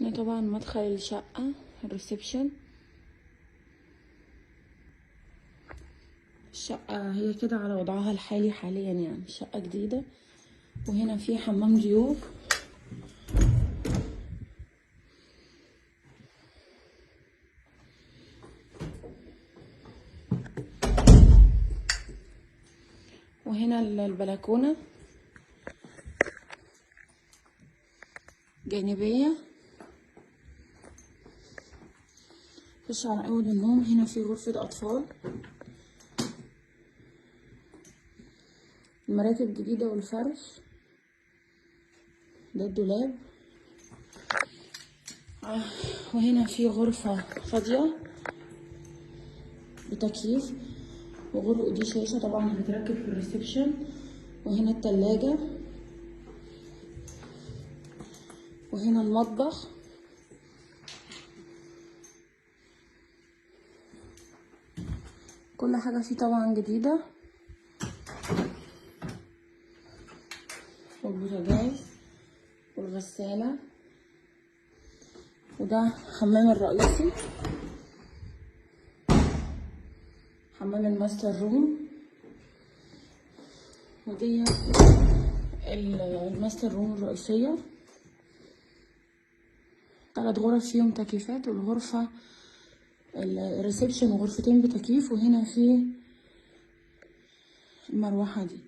هنا طبعا مدخل الشقة، ال reception. الشقة هي كده على وضعها الحالي حاليا، يعني شقة جديدة. وهنا في حمام ضيوف. وهنا البلكونة جانبية. خش على أول النوم. هنا في غرفة أطفال، المراتب جديدة والفرش. ده الدولاب. وهنا في غرفة فاضية بتكييف، وغرفة دي شاشة طبعا هتتركب في الريسبشن. وهنا التلاجة، وهنا المطبخ. كل حاجة فيه طبعا جديدة، والبوتاجاز والغسالة. وده حمام الرئيسي، حمام ال master room. ودي ال master room الرئيسية، 3 غرف فيهم تكييفات، والغرفة ال reception وغرفتين بتكييف. وهنا في المروحة دي.